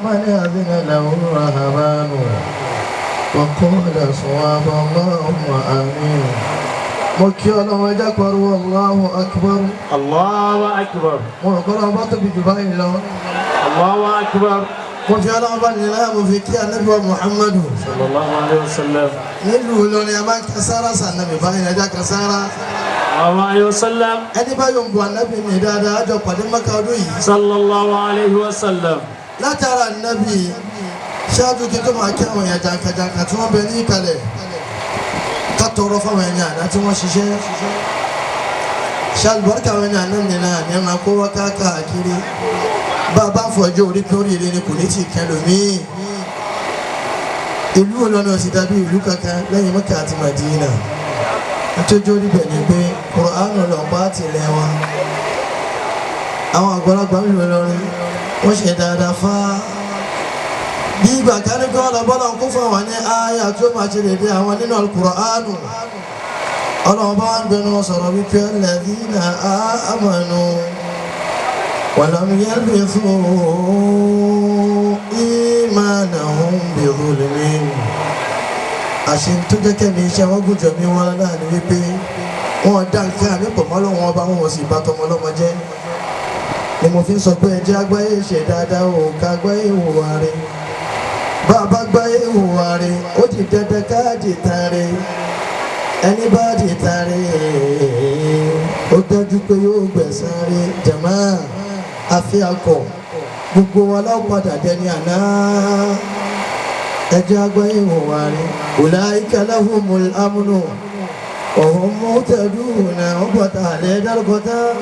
من أذن له الرحمن وقال صواب اللهم آمين. Mo kí Ọlọ́run, ẹjá pariwo Allahu Akbar. Allahu akbar. Mo rò kọ́lọ́run bá tóbi jù báyìí lọ. Allahu akbar. Mo fi Ọlọ́run bá nìyẹn náà, mo fi kí Ànábì wa Muhammadu. Sallallahu alayhi wa sallam. Nílùú Ìlọrin, a máa ń kan sára sànàbì báyìí, ẹjá kan sára. Sallallahu alayhi wa sallam. Ẹni bá yóò ń bu Ànábì ní dáadáa, àjọ pàdé Mẹ́kà ọdún yìí. Sallallahu alayhi wa sallam. Látara Ànábì, ṣáájú kí tó máa kí àwọn èèyàn jàǹkàjàǹkà tí wọ́n bẹ ní ìkàlẹ̀, ká tọrọ fáwọn ẹni àná tí wọ́n ṣiṣẹ́ ṣàlùbọ́ríkà. Àwọn ẹni àná nìyẹn ní ẹ̀ máa kó wá káàkiri. Bá a bá ń fọjọ́ orí pé oríire ni kò ní tì kẹlòmíì. Ìlú Ìlọrin ò sì dàbí ìlú kankan lẹ́yìn Mẹ́kà àti Màdínà. Nítorí orí bẹ̀ ni pé Kùránù lọ́pàá àtìlẹ́ wa. Àwọn àgbàlagbà ń lò Ìlọrin, wọ́n ṣe dáadáa fáá bí ìgbà kan ní kí wọ́n lọ bọ́lá kó fún àwọn ní àyà tí ó máa ṣe dédé àwọn nínú Al-Qur'anu. Ọlọ́run bá ń gbẹnu wọn sọ̀rọ̀ wípé alladhina amanu walam yalbisu imanahum bidhulmin. Àṣẹ tó jẹ́ kẹ́mi iṣẹ́ wọn gùn jọ mi wọn náà ni wípé wọn dá nǹkan àmì pọ̀ mọ́ Ọlọ́run ọba, wọn ò sì bá tọmọ ọlọ́mọ jẹ́. Ni mo fi ń sọ pé ẹ jẹ́ agbáyé ṣe dáadáa ò ká agbáyé hùwà rẹ̀. Bàbá gbáyé hùwà rẹ̀, ó di dandan káàdì tán rẹ̀. Ẹni bá di tán rẹ̀, ó dájú pé yóò gbẹ̀san rẹ̀. Jàmá àfi akọ gbogbo wa láwọn padà dẹni àná. Ẹ jẹ́ agbáyé hùwà rẹ̀. Ulaika lahumul amnu wa hum muhtaduna. Ó bọ̀tà àlẹ́ dárúkọ tán,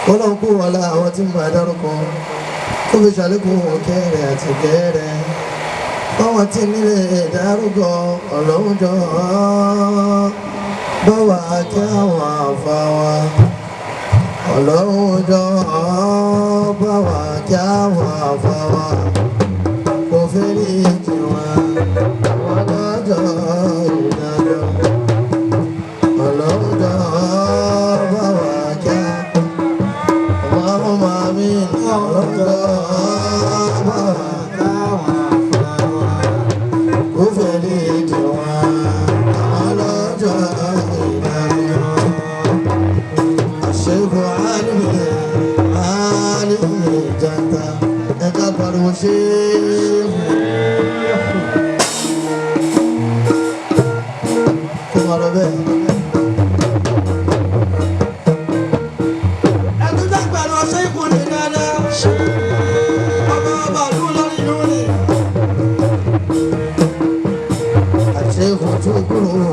kọ́lọ́n kó wọlé àwọn tí mo dárúkọ, kó fi ṣàlékún kẹrẹ àti kẹrẹ báwọn tí nílé dárúkọ. Ọlọ́run jọ báwa kí àwọn àfa wa. Ọlọ́run jọ báwa kí àwọn àfa wa, kò fẹ́ rí tiwọn wọn lọ́jọ́ ìdájọ́. Ọlọ́run jọ báwa kí. Allahumma amin. Ọlọ́run jọ báwa kí àwọn àfa wa, kò fẹ́ rí tiwọn wọn lọ́jọ́ ìdájọ́. Àṣẹ́gun alimi alimi janta, ẹ̀ka pariwo ṣéèfù. Kó máa lọ bẹ́ẹ̀. Ẹ̀tún dàgbà lọ ṣéèkù ní dáadáa. Ọba ọba ìlú lórí ìlú ni. Àṣẹ́gun tó kúrò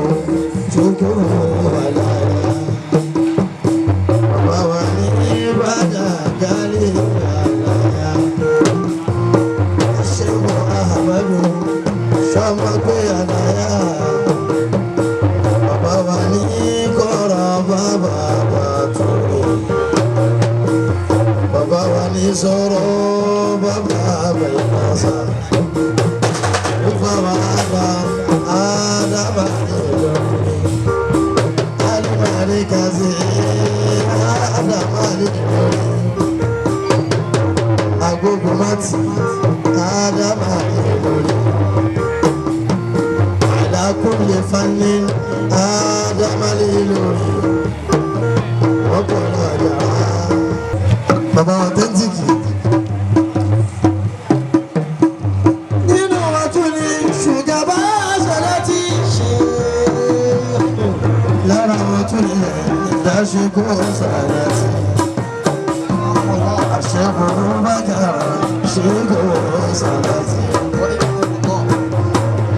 tó kúrò wà láyà. Bàbá wa ní Ìbàdàn gálí àlàyà. Àṣẹ́gun Ahmadu sọmọ pé àlàyà. Bàbá wa ní kọ́ra bàbá bàtúrò. Bàbá wa ní sọ̀rọ̀ bàbá bẹ̀rẹ̀. Ó fà wá bá Ádámà ìlọrin. Alimarikazi Ádámà ìlọrin. Agogo mati Ádámà ìlọrin. Ala kulli fannin Ádámà ìlọrin. Ọ̀pọ̀lọpọ̀ àjàrà. Bàbá authentic. Nínú wa tún ní ṣùgbọ́n ṣẹlẹ̀ tí ṣe. Lára wọn tún ní ìdáṣekó ṣẹlẹ̀ tí. Àṣẹ́gun bákàrà ṣèkó ṣẹlẹ̀ tí.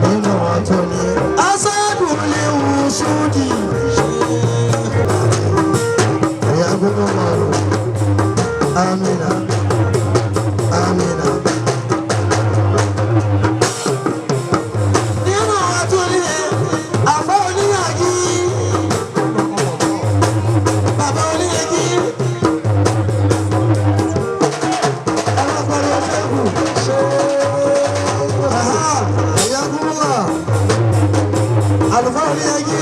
Nínú wọn tún ní aṣáájú lè wù sódì. Ìyá gbogbo mọ̀rọ̀. Amina. Amina. Nínú wọn tún ní àfọ oníyàgí. Bàbá oníyàgí. Ẹ má pariwo ṣẹ́gun. Aha, ìyá gbogbo wa. Àlùfáà oníyàgí.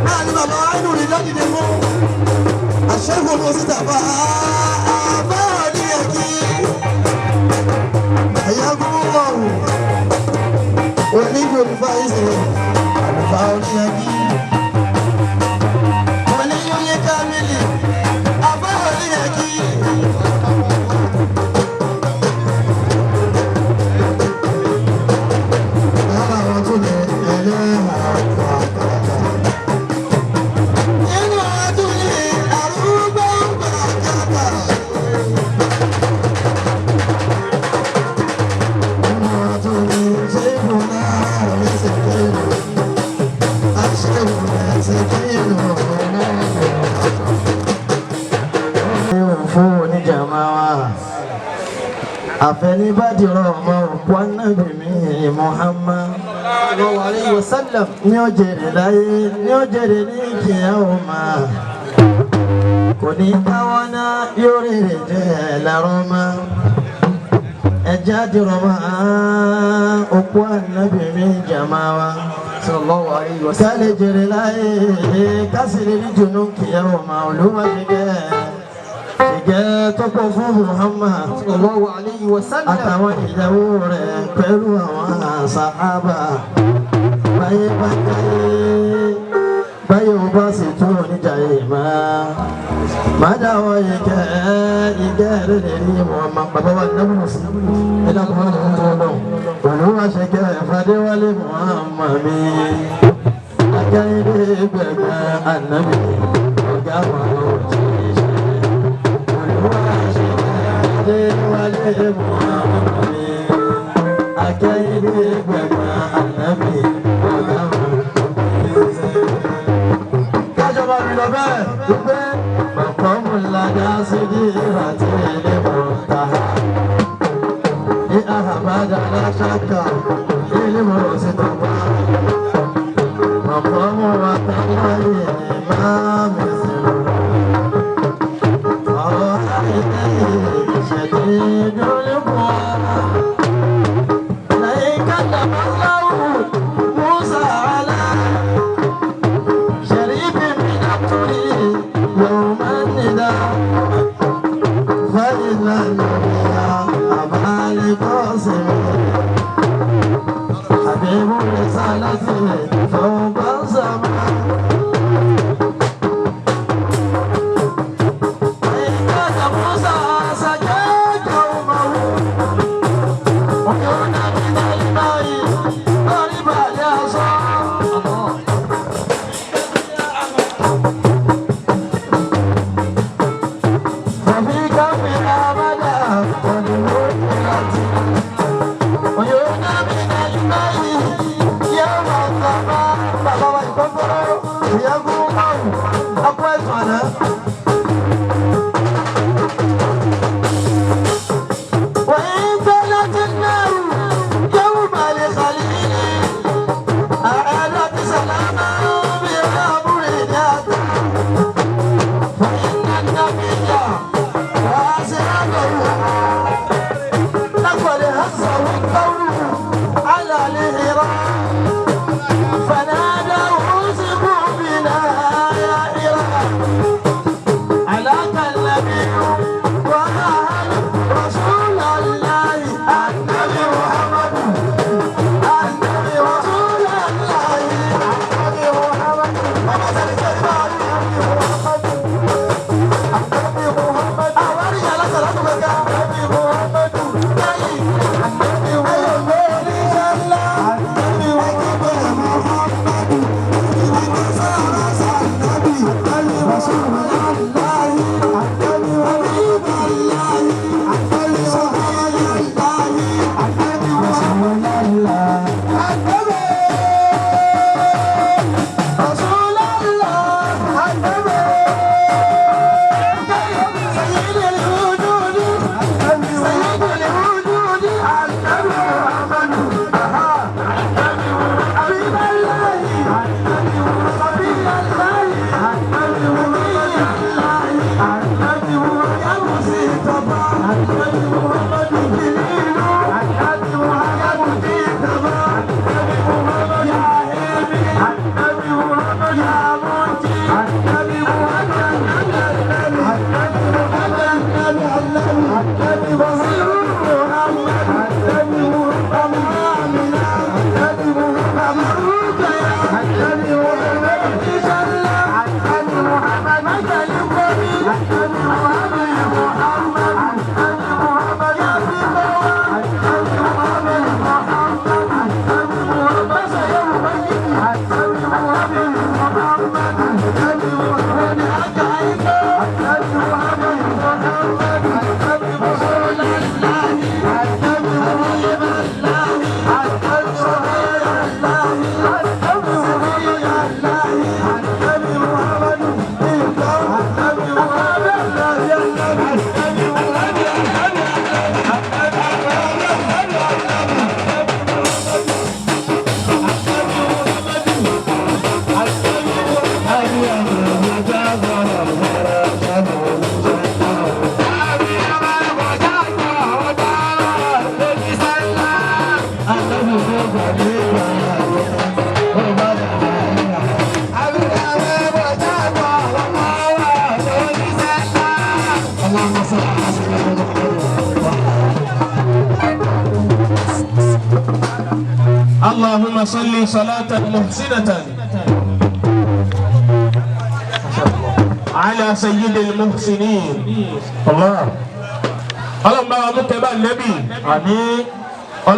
Náà ni bàbá wa inú rí lọ́dìdẹ fún. Àṣẹ́gun ló sì tàbá. Àbá oníyàgí. Àfẹnibàdìrọ̀ ọmọ òkú anábì mi Muhammad. Sallallahu alayhi wa sallam. Ní ó jèrè láyé, ní ó jèrè ní ìkìyà ọmọ. Kò ní káwọn náà yóò rèrè jẹ́ lárọ́ mọ́. Ẹja dìrọ̀ mọ́ òkú anábì mi jàmá wa. Sallallahu alayhi wa Ká sallam. lè jèrè láyé, ká sì lè rí jùnú kìyà ọmọ Olúwa ṣe gẹ́. Ṣègẹ́ tó pọ̀ fún Muhammad Sallallahu alayhi wa sallam. Àtàwọn ìyàwó rẹ̀ pẹ̀lú àwọn sàhábà. Báyé bá jáyé, báyé ò bá sì tún oníjà yìí máa. Má dáwọ́ ìkẹ́ ìgẹ́ rẹ̀ lè rí wọn máa bàbá wa nábùrù sí. Ẹ dákun wọn lè tó lọ. Olúwa ṣe kẹ́ Fadéwálé Muhammad mi. Akẹ́yìndé gbẹ̀gbẹ́ ànábì ọ̀gá wọn ò tí ì ṣe. Olúwa ṣe kẹ́ Adéwálé Muhammad mi. Akẹ́yìndé gbẹ̀gbẹ́ ànábì ọ̀gá wọn ò tí ì ṣe. Kájọba mi lọ bẹ́ẹ̀ wípé bàbá mi lajà sí ní ìrántí ilé mọ̀ta. Ní àhàmàdà aláṣàkà ilé mọ̀rọ̀ sí tọ́gbà. Bàbá mi wà táláyé ní máa mi sí lọ. Ọ̀rọ̀ àìní ìṣẹ̀dí ìdúrókò. Lẹ́yìn kàtà bá láwù Musa alá. شريف من الطريق يوم النداء فإن النبي أبا القاسم حبيب رسالته فوق السماء. وإن كان موسى سجى قومه وكان من الماء ضرب العصا. وفي كف أبدا قد ويؤنى من الماء يوم الظما. بابا ويكبر يقوم أقوى أنا. وإن كانت النار يوم لخليل أعادت سلاما بأمر. فإن النبي وأصحابه لقد هزوا القول على الهراء فنادوا أوثقوا بنا يا هراء. علاك النبي وأهل رسول الله النبي محمد النبي رسول الله النبي محمد ومثل الكلمات النبي محمد. رسول الله النبي سيد الوجود سيد الوجود النبي محمد حبيب الله صبي الله النبي الله النبي يا مصطفى النبي محمد جليل النبي يا مصطفى النبي محمد يا هيبي النبي محمد يا منجي النبي محمد محمد. اللهم صل صلاة محسنة على سيد المحسنين. Allah. Ọlọ́run bá wa mú kẹ́ bá nẹ́bì. Àmín.